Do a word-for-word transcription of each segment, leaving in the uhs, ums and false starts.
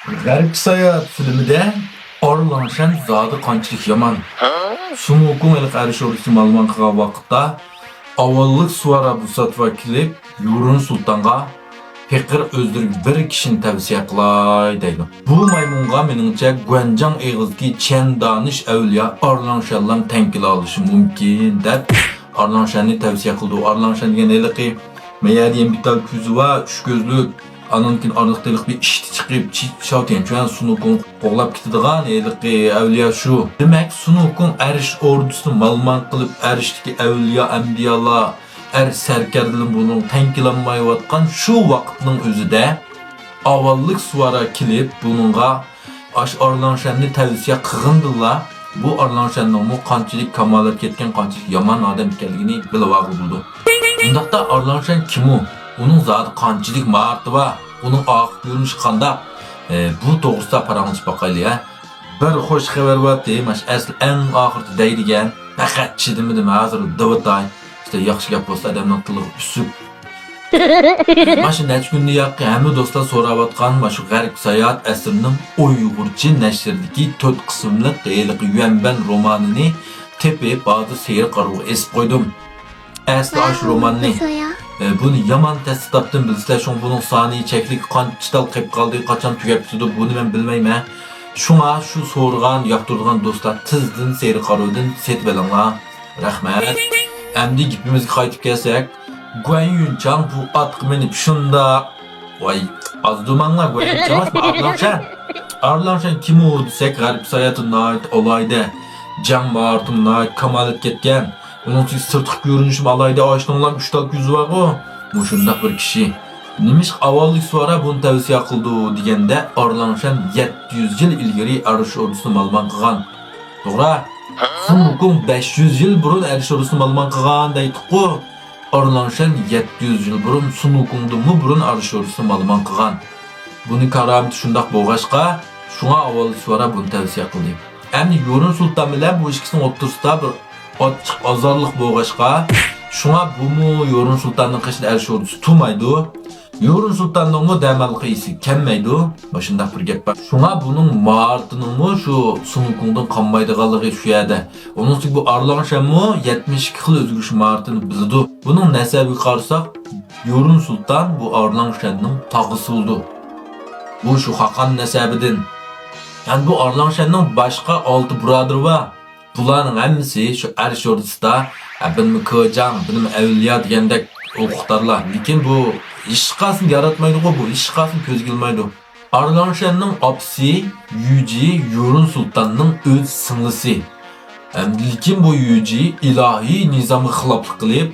غەربكە ساياھەت فىلىمىدە ئارلاڭشەن زادى قانچىلىك يامان. سۇن ۋۇكۇڭ ھېلىقى ئەرش ئوردىسىنى مالىمان قىلغان ۋاقىتتا ئاۋۋاللىق سۇۋارا بۇساتىۋا كېلىپ، يۇرۇن سۇلتانغا پېقىر ئۆزلىرىگە بىر كىشىنى تەۋسىيە قىلاي دەيدۇ. بۇ مايمۇنغا مېنىڭچە گۇەنجاڭ ئېغىزىدىكى چيەن دانىش ئەۋلىيا ئارلاڭشەنلام تەڭ كېلالىشى مۇمكىن دەپ ئارلاڭشەننى تەۋسىيە قىلىدۇ. ئارلاڭشەن دېگەن ھېلىقى مەيەدە يەنە بىتال كۆزى بار، ئۈچ كۆزلۈك، ئانىڭدىن كېيىن ئارىلىقتا ھېلىقى بىر ئىشتە چىقىپ، چى-، شاۋتيەنچۈەن سۇن ۋۇكۇڭ قوغلاپ كېتىدىغان ھېلىقى ئەۋلىيا شۇ. دېمەك، سۇن ۋۇكۇڭ ئەرش ئوردىسىنى مالىمان قىلىپ، ئەرشتىكى ئەۋلىيا، ئەنبىيالار، ئەر سەركەردىلەر بۇنىڭغا تەڭ كېلەلمەيۋاتقان شۇ ۋاقىتنىڭ ئۆزىدە ئاۋۋاللىق سۇۋارا كېلىپ، بۇنىڭغا ئاشۇ ئارلاڭشەننى تەۋسىيە قىلغىنىدىلا، بۇ ئارلاڭشەننىڭمۇ قانچىلىك كامالەتكە يەتكەن، قانچىلىك يامان ئادەم ئىكەنلىكىنى بىلىۋالغىلى بولىدۇ. ئۇنداقتا ئارلاڭشەن كىم ئۇ؟ ئۇنىڭ زادى قانچىلىك ماھارىتى بار؟ ئۇنىڭ ئارقا كۆرۈنۈشى قانداق؟ ئە، بۇ توغرىسىدا پاراڭلىشىپ باقايلى، ھە؟ بىر خوش خەۋەر بار، مانا ئەسلى ئەڭ ئاخىرىدا دەيدىكەن. پەقەت چىدىمىدىم، ھازىر دەۋاتاي. ئىشتە ياخشى گەپ بولسا ئادەمنىڭ تىلىغا ئۈسۈپ. مانا شۇ نەچچە كۈندىن ياقى ھەممە دوستلار سوراۋاتقان مانا شۇ غەربكە ساياھەت ئەسىرىنىڭ ئۇيغۇرچە نەشردىكى تۆت قىسىملىق ھېلىقى يۈەنبەن رومانىنى تېپىپ، ھازىر سېرىق ئارىغا ئېسىپ قويدۇم. ئەسلى ئاشۇ روماننى، ئە، بۇنى يامان تەستە تاپتىم، بىلىسىلەر، شۇڭا بۇنىڭ سانى چەكلىك، قانچە تال قېلىپ قالدى، قاچان تۈگەپ كېتىدۇ، بۇنى مەن بىلمەيمەن. شۇڭا شۇ سورىغان، ياقتۇرىدىغان دوستلار تېزدىن سېرىق ئارىدىن سېتىۋېلىڭلار. رەھمەت. ئەمدى گېپىمىزگە قايتىپ كەلسەك، گۇەن يۈنچاڭ بۇ ئاتقا مىنىپ شۇنداق، ۋاي، ئاز دېمەڭلار، گۇەن يۈنچاڭ ئەمەس، بۇ ئارلاڭشەن. ئارلاڭشەن كىم ئۇ دېسەك، غەربكە ساياھەتتە ناھايىتى ئالاھىدە، جەڭ ماھارىتىمۇ ناھايىتى كامالەتكە يەتكەن. ئۇنىڭ ئۈستىگە سىرتقى كۆرۈنۈشىمۇ ئالاھىدە، ئاشۇنىڭلام ئۈچ تال كۆزى بارغۇ. مۇشۇنداق بىر كىشى. نېمىشقا ئاۋۋاللىق سۇۋارا بۇنى تەۋسىيە قىلىدۇ دېگەندە، ئارلاڭشەن يەتتە يۈز يىل ئىلگىرى ئەرش ئوردىسىنى مالىمان قىلغان. توغرا. سۇن ۋۇكۇڭ بەش يۈز يىل بۇرۇن ئەرش ئوردىسىنى مالىمان قىلغان دەيتتۇققۇ. ئارلاڭشەن يەتتە يۈز يىل بۇرۇن سۇن ۋۇكۇڭدىنمۇ بۇرۇن ئەرش ئوردىسىنى مالىمان قىلغان. بۇنى كارامىتى شۇنداق بولغاچقا، شۇڭا ئاۋۋاللىق سۇۋارا بۇنى تەۋسىيە قىلدى. ئەمدى يۇرۇن سۇلتان بىلەن بۇ ئىككىسىنىڭ ئوتتۇرىسىدا بىر ئاچچىق ئازارلىق بولغاچقا، شۇڭا بۇمۇ يۇرۇن سۇلتاننىڭ قېشىدا ئەرش ئوردىسى تۇرمايدۇ. يۇرۇن سۇلتاننىڭمۇ دەماللىقى ئېسىگە كەلمەيدۇ. مۇشۇنداق بىر گەپ بار. شۇڭا بۇنىڭ ماھارىتىنىڭمۇ شۇ سۇن ۋۇكۇڭدىن قالمايدىغانلىقى شۇ يەردە. ئۇنىڭ ئۈستىگە بۇ ئارلاڭشەنمۇ يەتمىش ئىككى خىل ئۆزگىرىش ماھارىتىنى بىلىدۇ. بۇنىڭ نەسەبىگە قارىساق، يۇرۇن سۇلتان بۇ ئارلاڭشەننىڭ تاغىسى بولىدۇ. بۇ شۇ خاقان نەسەبىدىن. يەنى بۇ ئارلاڭشەننىڭ باشقا ئالتە بۇرادىرى بار. بۇلارنىڭ ھەممىسى شۇ ئەرش ئوردىسىدا، ھە، بىرمۇ كېجاڭ، بىرمۇ ئەۋلىيا دېگەندەك ئوقۇتارلار. لېكىن بۇ ھېچقايسىنى ياراتمايدىغۇ، بۇ ھېچقايسىنى كۆزگە ئىلمايدۇ. ئارلاڭشەننىڭ ئاپىسى يۈجى يۇرۇن سۇلتاننىڭ ئۆز سىڭلىسى. ھەم لېكىن بۇ يۈجى ئىلاھىي نىزامغا خىلاپلىق قىلىپ،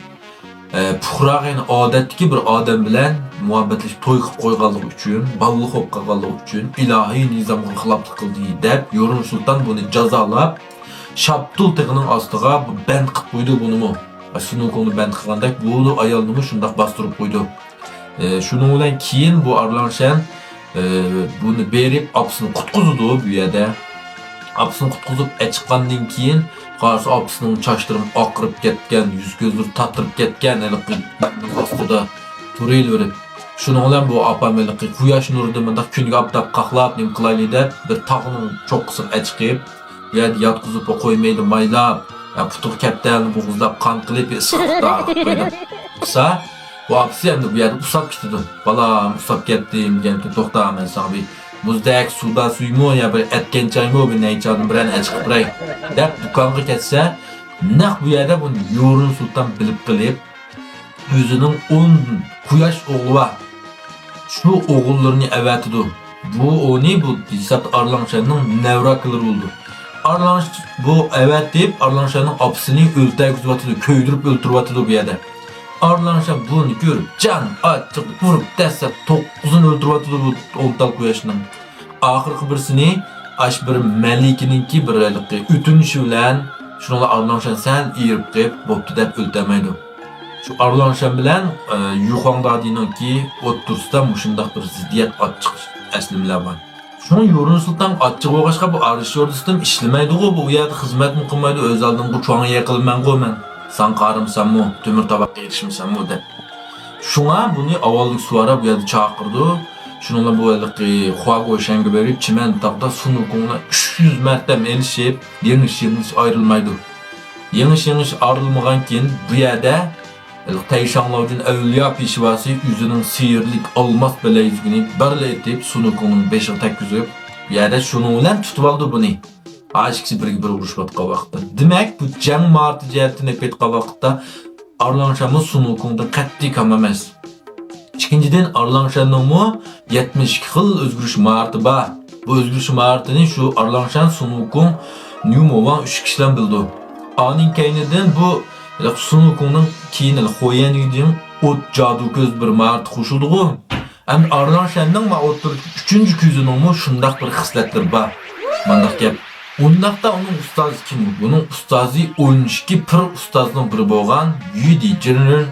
ئە، پۇقراغا، يەنى ئادەتتىكى بىر ئادەم بىلەن مۇھەببەتلىشىپ توي قىلىپ قويغانلىقى ئۈچۈن، بالىلىق بولۇپ قالغانلىقى ئۈچۈن ئىلاھىي نىزامغا خىلاپلىق قىلدى دەپ، يۇرۇن سۇلتان بۇنى جازالاپ، شاپتۇل تېغىنىڭ ئاستىغا بۇ بەند قىلىپ قويدى بۇنىمۇ. سۇن ۋۇكۇڭنى بەند قىلغاندەك، بۇ ئايالنىمۇ شۇنداق باستۇرۇپ قويدى. ئە، شۇنىڭ بىلەن كېيىن بۇ ئارلاڭشەن، ئە، بۇنى بېرىپ ئاپىسىنى قۇتقۇزىدۇ بۇ يەردە. ئاپىسىنى قۇتقۇزۇپ ئەچىققاندىن كېيىن، قارىسا ئاپىسىنىڭ چاچلىرى ئاقىرىپ كەتكەن، يۈز-كۆزلىرى تاتىرىپ كەتكەن، ھېلىقى بەندنىڭ ئاستىدا تۇرۇۋېرىپ. شۇنىڭ بىلەن بۇ ئاپام ھېلىقى قۇياش نۇرىدا مۇنداق كۈنگە ئاپتاپ قاقلاپ نېمە قىلايلى دەپ، بىر تاغنىڭ چوققىسىغا ئەچىقىپ، بۇ يەردە ياتقۇزۇپ قويمايدۇ مايلاپ، ھە، پۇتىغا كەپتەرنى بوغۇزلاپ قان قىلىپ، ئىسسىقلىقتا ئاغرىپ قويدۇم. قىلسا، بۇ ئاپىسى ئەمدى بۇ يەردە ئۇسساپ كېتىدۇ. بالام، ئۇسساپ كەتتىم دېگەنكىن، توختا، مەن ساڭا بىر مۇزدەك سۇدا سۈيمۇ يا بىر ئەتكەن چايمۇ، بىر نەيچادىن بىرەرنى ئەچىقىپ بېرەي دەپ دۇكانغا كەتسە، نەق بۇ يەردە بۇنى يۇرۇن سۇلتان بىلىپ قېلىپ، ئۆزىنىڭ ئون قۇياش ئوغلى بار. شۇ ئوغۇللىرىنى ئەۋەتىدۇ. بۇ ئۇنى بۇ ھېسابتا ئارلاڭشەننىڭ نەۋرە ئاكىلىرى بولىدۇ. ئارلاڭش-، بۇ ئەۋەتىپ، ئارلاڭشەننىڭ ئاپىسىنى ئۆلتۈرگۈزۈۋاتىدۇ، كۆيدۈرۈپ ئۆلتۈرۈۋاتىدۇ بۇ يەردە. ئارلاڭشەن بۇنى كۆرۈپ، جان ئاچچىقى ئۇرۇپ، دەسسەپ توققۇزىنى ئۆلتۈرۈۋاتىدۇ بۇ ئون تال قۇياشنىڭ. ئاخىرقى بىرسىنى ئاش بىر مەلىكىنىڭكى بىر ھېلىقى ئۆتۈنۈشى بىلەن، شۇنىڭغا ئارلاڭشەن سەل ئېرىپ قېلىپ، بوپتۇ دەپ ئۆلتۈرەلمەيدۇ. شۇ ئارلاڭشەن بىلەن، ئە، يۈخۇاڭ دادىنىڭكى ئوتتۇرىسىدا مۇشۇنداق بىر زىددىيەت، ئاچچىق ئەسلىمىلەر بار. شۇڭا يۇرۇن سۇلتان ئاچچىق بولغاچقا، بۇ ئەرش ئوردىسىدىن ئىشلىمەيدىغۇ، بۇ يەردە خىزمەتمۇ قىلمايدۇ، ئۆز ئالدىمغا چوڭ يېقىلمەنغۇ مەن، ساڭا قارىمىساممۇ، تۆمۈر تاۋاققا ئېرىشمىسەممۇ دەپ. شۇڭا بۇنى ئاۋۋاللىق سۇۋارا بۇ يەردە چاقىرىدۇ. شۇنىڭ بىلەن بۇ ھېلىقى خۇاگوشەنگە بېرىپ، چىمەنتاغدا سۇنۇكۇڭنى ئۈچ يۈز مەرتەم ئېلىشىپ، يېڭىش-يېڭىش ئايرىلمايدۇ. يېڭىش-يېڭىش ئايرىلمىغانكىن، بۇ يەردە ھېلىقى تەيشاڭلاۋجۈن ئەۋلىيا پېشۋاسى ئۆزىنىڭ سېھىرلىك ئالماس بىلەيزۈكىنى بىرلا ئېتىپ، سۇنۇكۇڭنىڭ بېشىغا تەگكۈزۈپ، بۇ يەردە شۇنىڭ بىلەن تۇتۇۋالىدۇ بۇنى. ھە، ئىككىسى بىرگە بىر ئۇرۇشۇۋاتقان ۋاقىتتا. دېمەك، بۇ جەڭ ماھارىتى جەھەتتىن ئېلىپ ئېيتقان ۋاقىتتا، ئارلاڭشەنمۇ سۇنۇكۇڭدىن قەتئىي كام ئەمەس. ئىككىنچىدىن، ئارلاڭشەننىڭمۇ يەتمىش ئىككى خىل ئۆزگىرىش ماھارىتى بار. بۇ ئۆزگىرىش ماھارىتىنى شۇ ئارلاڭشەن، سۇنۇكۇڭ، نيۇ موۋاڭ ئۈچ كىشىلەن بىلىدۇ. ئانىڭ كەينىدىن بۇ سۇنۇكۇڭنىڭ كېيىن خويەنيۈدىن ئوت جادۇ كۆز بىر ماھارىتى قوشۇلدىغۇ. ئەمدى ئارلاڭشەننىڭ ما ئوتتۇرىدىكى ئۈچىنچى كۆزىنىڭمۇ شۇنداق بىر خىسلەتلىرى بار. مانداق گەپ. ئۇنداقتا ئۇنىڭ ئۇستازى كىم؟ بۇنىڭ ئۇستازى ئون ئىككى پىر ئۇستازنىڭ بىرى بولغان يۈدى جىنرېن.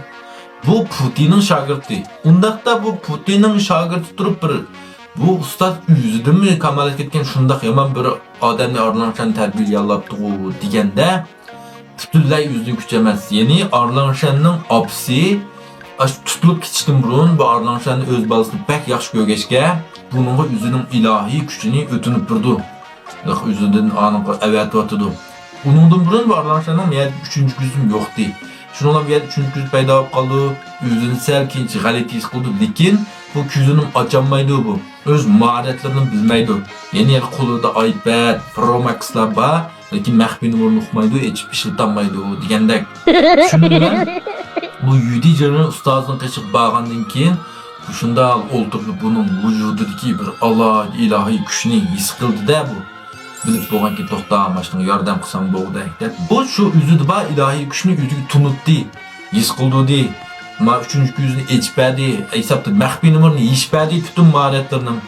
بۇ پۇتىننىڭ شاگىرتى. ئۇنداقتا بۇ پۇتىننىڭ شاگىرتى تۇرۇپ بىر، بۇ ئۇستاز ئۆزىدىنمۇ كامالەتكە يەتكەن شۇنداق يامان بىر ئادەمنى ئارلاڭشەن تەربىيەلەپتىغۇ دېگەندە، پۈتۈنلەي ئۆزىنىڭ كۈچى ئەمەس. يەنى ئارلاڭشەننىڭ ئاپىسى ئاشۇ تۇتۇلۇپ كېتىشتىن بۇرۇن بۇ ئارلاڭشەننى ئۆز بالىسىنى بەك ياخشى كۆرگەچكە، بۇنىڭغا ئۆزىنىڭ ئىلاھىي كۈچىنى ئۆتۈنۈپ بېرىدۇ. ئۆزىدىن ئانىڭغا ئەۋەتىۋاتىدۇ. ئۇنىڭدىن بۇرۇن بۇ ئارلاڭشەننىڭ مۇ يەردە ئۈچىنچى كۆزىمۇ يوقتى. شۇنىڭ بىلەن بۇ يەردە ئۈچىنچى كۆزى پەيدا بولۇپ قالىدۇ. ئۆزىنى سەل كېيىنچە غەلىتە ھېس قىلىدۇ، لېكىن بۇ كۆزىنى ئاچالمايدۇ بۇ. ئۆز ماھارەتلىرىنى بىلمەيدۇ. يەنى قولىدا ئايپەد، پرو ماكسلار بار، لېكىن مەخپىي نومۇرنى ئۇقمايدۇ، ئېچىپ ئىشلىتالمايدۇ دېگەندەك. شۇنىڭ بىلەن بۇ يۈدى جىنرېن ئۇستازىنىڭ قېشىغا بارغاندىن كېيىن، شۇنداق ئولتۇرۇپ بۇنىڭ ۋۇجۇدىدىكى بىر ئالاھىدە ئىلاھىي كۈچنى ھېس قىلدى-دە بۇ. بىلىپ بولغانكىن، توختا، ماشۇنىڭغا ياردەم قىلساڭ بولغۇدەك دەپ، بۇ شۇ ئۆزىدە بار ئىلاھىي كۈچنى ئۆزىگە تونۇتتى، ھېس قىلدۇردى. ما ئۈچىنچى كۆزىنى ئېچىپ بەردى، ھېسابتا مەخپىي نومۇرنى يېشىپ بەردى پۈتۈن ماھارەتلىرىنىڭ.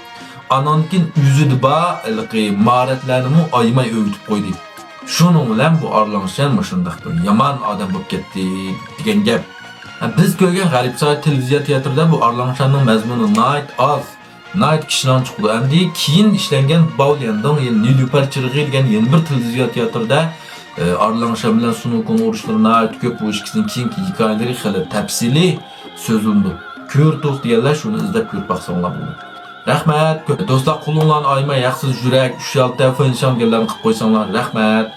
ئانانكىن ئۆزىدە بار ھېلىقى ماھارەتلەرنىمۇ ئايىماي ئۆگىتىپ قويدى. شۇنىڭ بىلەن بۇ ئارلاڭشەن مۇشۇنداق بىر يامان ئادەم بولۇپ كەتتى دېگەن گەپ. ھە، بىز كۆرگەن غەربىي ساھە تېلېۋىزىيە تىياتىرىدا بۇ ئارلاڭشەننىڭ مەزمۇنى ناھايىتى ئاز، ناھايىتى كىشىلەڭ چىقىدۇ. ئەمدى كېيىن ئىشلەنگەن باۋليەندىڭ، يەنى نېلۇپەر چىرىغى دېگەن يەنە بىر تېلېۋىزىيە تىياتىرىدا، ئە، ئارلاڭشەن بىلەن سۇنۇكۇڭ ئۇرۇشلىرى ناھايىتى كۆپ، بۇ ئىككىسىنىڭ كېيىنكى ھېكايىلىرى خېلى تەپسىلىي سۆزلىنىدۇ. كۆرتۇق دېگەنلەر شۇنى ئىزدەپ كۆرۈپ باقساڭلار بولىدۇ. رەھمەت. دوستلار، قولۇڭلارنى ئايىماي، ھەقسىز يۈرەك، ئۈچ يالتە، فېنشاڭ دېگەنلەرنى قىلىپ قويساڭلار. رەھمەت.